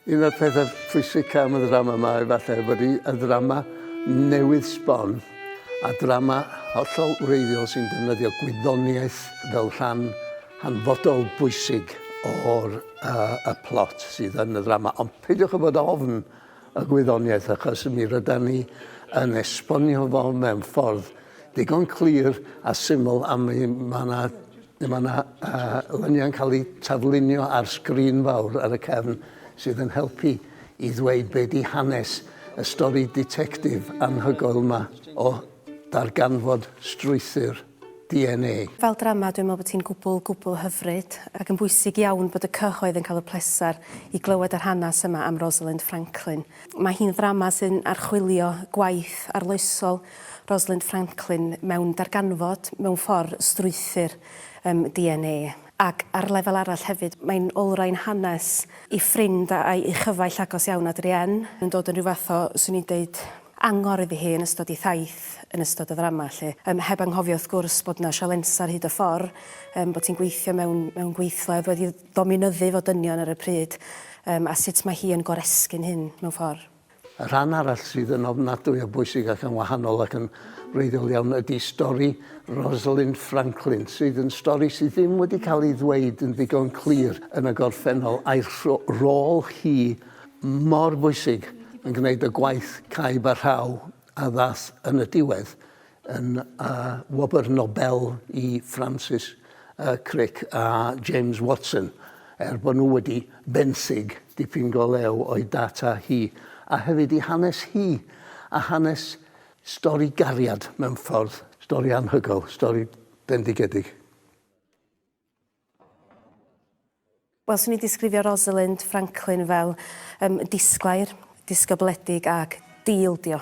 Un o'r pethau pwysica am y ddrama yma efallai bod hi y ddrama newydd sbon a drama hollol wreiddiol sy'n defnyddio gwyddoniaeth fel rhan hanfodol bwysig o'r uh, y plot sydd yn y ddrama. Ond peidiwch â bod ofn y gwyddoniaeth achos mi rydan ni yn esbonio fo mewn ffordd digon clir a syml a mi mae yna mae yna uh, luniau'n cael eu taflunio ar sgrin fawr ar y cefn sydd yn helpu i ddweud be di hanes y stori ditectif anhygoel yma o darganfod strwythur DNA. Fel drama dwi'n meddwl bod hi'n gwbl, gwbl hyfryd ac yn bwysig iawn bod y cyhoedd yn cael y pleser i glywed yr hanes yma am Rosalind Franklin. Mae hi'n ddrama sy'n archwilio gwaith arloesol Rosalind Franklin mewn darganfod, mewn ffordd, strwythur yym DNA. Ac ar lefel arall hefyd, mae'n olrhain hanes ei ffrind a'i chyfaill agos iawn Adrienne, yn dod yn rhyw fath o, 'swn i'n deud, angor iddi hi yn ystod ei thaith yn ystod y ddrama 'lly. Yym heb anghofio wrth gwrs bod 'na sialensau ar hyd y ffor, yym bod hi'n gweithio mewn mewn gweithle oedd wedi dominyddu fo dynion ar y pryd, yym a sut mae hi yn goresgyn hyn mewn ffor. Y rhan arall sydd yn ofnadwy o bwysig ac yn wahanol ac yn wreiddiol iawn ydy stori Rosalind Franklin, sydd yn stori sydd ddim wedi cael ei ddweud yn ddigon clir yn y gorffennol, a'i rôl hi mor bwysig yn gwneud y gwaith caib a rhaw a ddath yn y diwedd yn uh, wobr Nobel i Francis uh, Crick a James Watson, er bod nhw wedi benthyg dipyn go lew o'i data hi, a hefyd i hanes hi, a hanes stori gariad mewn ffordd, stori anhygoel, stori bendigedig. Wel, swn i'n disgrifio Rosalind Franklin fel yym disglair, disgybledig ac di-ildio.